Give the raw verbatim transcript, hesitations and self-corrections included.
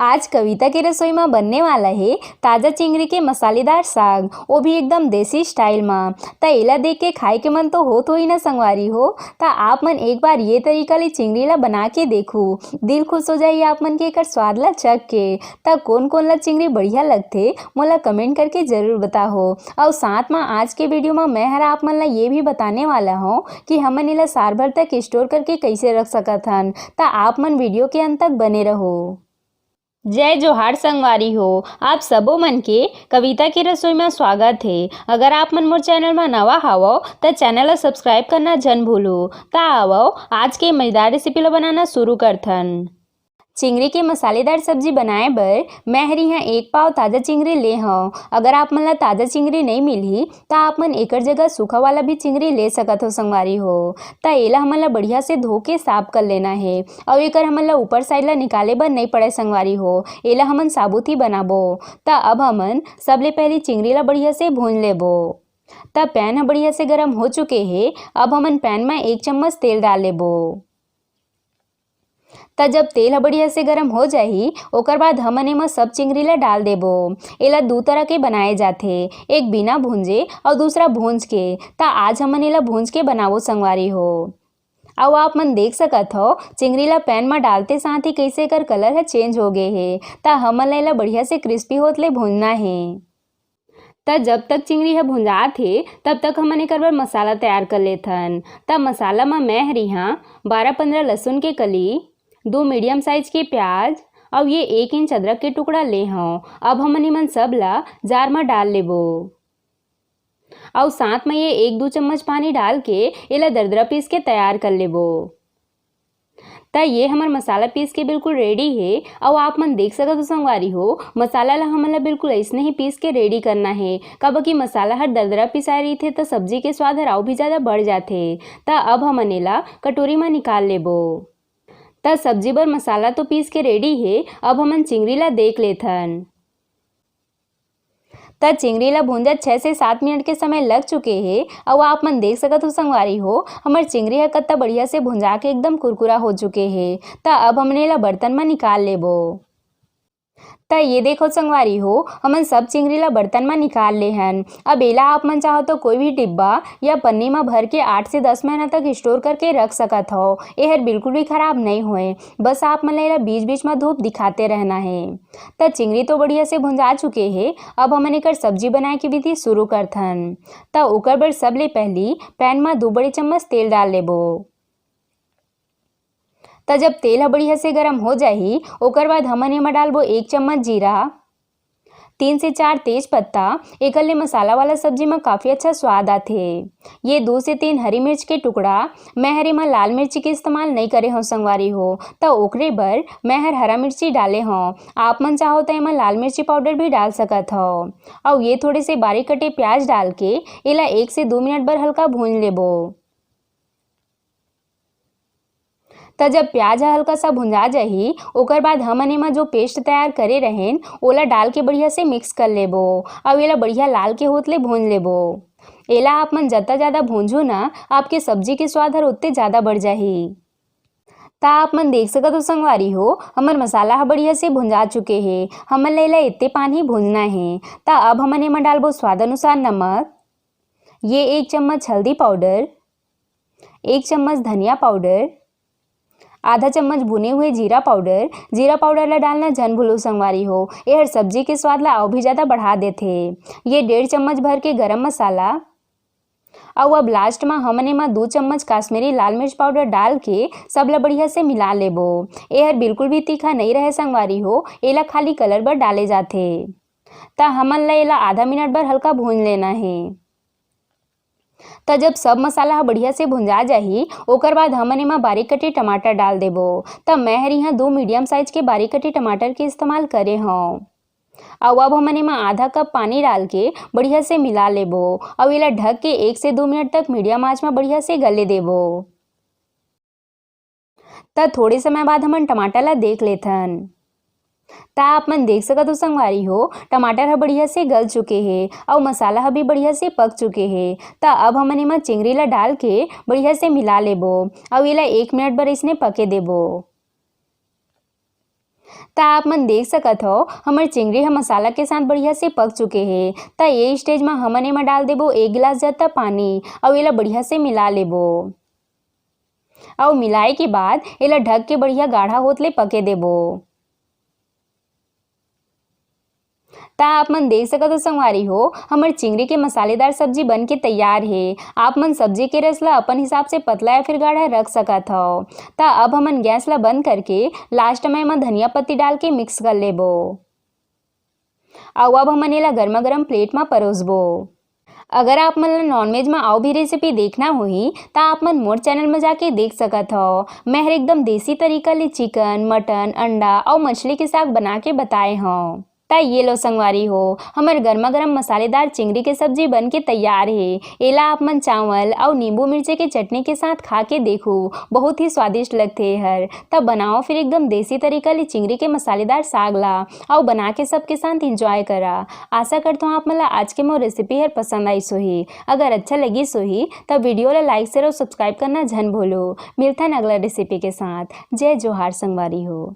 आज कविता के रसोई म बनने वाला हे ताजा चिंगरी के मसालेदार साग, वो भी एकदम देसी स्टाइल म। त एला देख के खाए के मन तो होत होही ना संगवारी हो। त आप मन एक बार ये तरीका ले चिंगरी ला बना के देखू, दिल खुश हो जाही आप मन के एकर स्वाद ला चख के। त कोन कोन ला चिंगरी बढ़िया लगथे, मोला कमेंट करके जरूर बताहो। अउ साथ म आज के वीडियो म मैं हर आप मन ला ये भी बताने वाला हूँ कि हमन एला साल भर तक स्टोर करके कैसे रख सकत हन। त आप मन वीडियो के अंत तक बने रहो। जय जोहार संगवारी हो, आप सबो मन के कविता के रसोई म स्वागत हे। अगर आप मन मोर चैनल म नवा हवव, त चैनल ला सब्सक्राइब करना झन भूलू। त आवव, आज के मजेदार रेसिपी ला बनाना शुरू करथन। चिंगरी के मसालेदार सब्जी बनाए बर मैं हर इहाँ एक पाव ताजा चिंगरी ले हव। अगर आप मन ला ताजा चिंगरी नइ मिलही, त आप मन एकर जगह सूखा वाला भी चिंगरी ले सकत हो संगवारी हो। त एला हमन ला बढ़िया से धो के साफ कर लेना हे, अउ एकर हमन ला ऊपर साइड ला निकाले बर नइ पड़े संगवारी हो, एला हमन साबुत ही बनाबो। त अब हमन सबले पहली चिंगरी ला बढ़िया से भून लेबो। त पैन ह बढ़िया से गरम हो चुके हे, अब हमन पैन म एक चम्मच तेल डाल लेबो। त जब तेल ह बढ़िया से गरम हो जाही, ओकर बाद हमन एमा सब चिंगरी ला डाल देबो। एला दू तरह के बनाए जाथे, एक बिना भूंजे अउ दूसरा भूंज के। त आज हमन एला भूंज के बनाबो संगवारी हो। अउ आप मन देख सकत हव, चिंगरी ला पैन म डालते साथ ही कइसे एकर कलर ह चेंज हो गे हे। त हमन ला एला बढ़िया से क्रिस्पी होत ले भूंजना हे। त जब तक चिंगरी ह भुंजात हे, तब तक हमन एकर बर मसाला तैयार कर लेथन। त मसाला म मैं हर इहाँ बारह पंद्रह लहसुन के कली, दो मीडियम साइज के प्याज अउ ये एक इंच अदरक के टुकड़ा ले हव। अब हमन एमन सब ला जार म डाल लेबो। अउ साथ म ये एक दू चम्मच पानी डाल के एला दरदरा पीस के तैयार कर लेबो। त ये हमर मसाला पीस के बिल्कुल रेडी हे। अउ आप मन देख सकत हो संगवारी हो, मसाला ला हमन ला बिल्कुल अइसने ही पीस के रेडी करना हे, काबर कि मसाला हर दरदरा पिसाए रहिथे त सब्जी के स्वाद हर अउ भी ज्यादा बढ़ जाथे। त अब हमन एला कटोरी म निकाल लेबो। त सब्जी बर मसाला तो पीस के रेडी हे, अब हमन चिंगरी ला देख लेथन। त चिंगरी ला भूंजत छह से सात मिनट के समय लग चुके हे। अउ आप मन देख सकत हो संगवारी हो, हमर चिंगरी ह कत्ता बढ़िया से भुंजा के एकदम कुरकुरा हो चुके हे। त अब हमन एला बर्तन म निकाल लेबो। त ये देखो संगवारी हो, हमन सब चिंगरी ला बर्तन म निकाल ले हन। अब एला आप मन चाहो तो कोई भी डिब्बा या पन्नी म भर के आठ से दस महीना तक स्टोर करके रख सकत हो। एहर बिल्कुल भी खराब नइ होए, बस आप मन ला एला बीच-बीच म धूप दिखाते रहना हे। त चिंगरी तो बढ़िया से भुंजा चुके हे, अब हमन एकर सब्जी बनाए के विधि शुरू करथन। त ओकर बर सबले पहली पैन म दू बड़े चम्मच तेल डाल लेबो। त जब तेल ह बढ़िया से गरम हो जाही, ओकर बाद हमन एमा डालबो एक चम्मच जीरा, तीन से चार तेज पत्ता। एकर ले मसाला वाला सब्जी म काफी अच्छा स्वाद आथे। ये दो से तीन हरी मिर्च के टुकड़ा, मैं हर एमा लाल मिर्ची के इस्तेमाल नइ करे हव संगवारी हो, त ओकरे बर मैं हर हरा मिर्ची डाले हव। आप मन चाहो त एमा लाल मिर्ची पाउडर भी डाल सकत हव। अउ ये थोड़े से बारीक कटे प्याज डाल के एला एक से दो मिनट बर हल्का भूंज लेबो। त जब प्याज ह हल्का सा भुंजा जाही, ओकर बाद हमन एमा जो पेस्ट तैयार करे रहेन, ओला डाल के बढ़िया से मिक्स कर लेबो। अउ एला बढ़िया लाल के होत ले भूंज लेबो। एला आप मन जत्ता ज्यादा भूंजहू ना, आपके सब्जी के स्वाद हर ओत्ते ज्यादा बढ़ जाही। त आप मन देख सकत हो संगवारी हो, हमर मसाला ह बढ़िया से भुंजा चुके हे। हमन ला एला एत्ते पान ही भूंजना हे। त अब हमन एमा डालबो स्वाद अनुसार नमक, ये एक चम्मच हल्दी पाउडर, एक चम्मच धनिया पाउडर, आधा चम्मच भुने हुए जीरा पाउडर। जीरा पाउडर ला डालना झन भूलो संगवारी हो, एहर सब्जी के स्वाद ला अउ भी ज्यादा बढ़ा देथे। ये डेढ़ चम्मच भर के गरम मसाला, अउ अब लास्ट म हमन एमा दू चम्मच काश्मीरी लाल मिर्च पाउडर डाल के सब ला बढ़िया से मिला लेबो। एहर बिल्कुल भी तीखा नइ रहे संगवारी हो, एला खाली कलर बर डाले जाथे। त हमन ला एला आधा मिनट बर हल्का भूंज लेना हे। त जब सब मसाला ह बढ़िया से भुंजा जाही, ओकर बाद हमन एमा बारीक कटे टमाटर डाल देबो। त मैं हर इहाँ दो मीडियम साइज के बारीक कटे टमाटर के इस्तेमाल करे हव। अउ अब हमन एमा आधा कप पानी डाल के बढ़िया से मिला लेबो। अउ एला ढक के एक से दो मिनट तक मीडियम आंच म बढ़िया से गले देबो। त थोड़े समय बाद हमन टमाटर ला देख लेथन। त आप मन देख सकत हो संगवारी हो, टमाटर ह बढ़िया से गल चुके हे अउ मसाला ह भी बढ़िया से पक चुके हे। त अब हमन एमा चिंगरी ला डाल के बढ़िया से मिला लेबो अउ एला एक मिनट बर अइसने पके देबो। त आप मन देख सकत हो, हमर चिंगरी ह मसाला के साथ बढ़िया से पक चुके हे। त ये स्टेज म हमन एमा डाल देबो एक गिलास जतना पानी, अउ एला बढ़िया से मिला लेबो। अउ मिलाए के बाद एला ढक के बढ़िया गाढ़ा होत ले पके देबो। त आप मन देख सकत हो संगवारी हो, हमर चिंगरी के मसालेदार सब्जी बन के तैयार हे। आप मन सब्जी के रस ला अपन हिसाब से पतला या फिर गाढ़ा रख सकत हो। त अब हमन गैस ला बंद करके लास्ट में एमा धनिया पत्ती डाल के मिक्स कर लेबो। अउ अब हमन एला गर्मा गर्म प्लेट म परोसबो। अगर आप मन ला नॉनवेज म अउ भी रेसिपी देखना होही, त आप मन मोर चैनल म जाके देख सकत हो। मैं हर एकदम देसी तरीका ले चिकन, मटन, अंडा अउ मछली के साग बना के बताए हव। त ये लो संगवारी हो, हमर गर्मा गर्म मसालेदार चिंगरी के सब्जी बन के तैयार हे। एला आप मन चावल अउ नींबू मिर्ची के चटनी के साथ खा के देखू, बहुत ही स्वादिष्ट लगथे एहर। त बनाओ फिर एकदम देसी तरीका ले चिंगरी के मसालेदार साग ला, अउ बना के सबके साथ एंजॉय करा। आशा करथों आप मन ला आज के मोर रेसिपी हर पसंद आइस होही। अगर अच्छा लगिस होही, त वीडियो ला लाइक, शेयर अउ सब्सक्राइब करना झन भूलो। मिलथन अगला रेसिपी के साथ। जय जोहार संगवारी हो।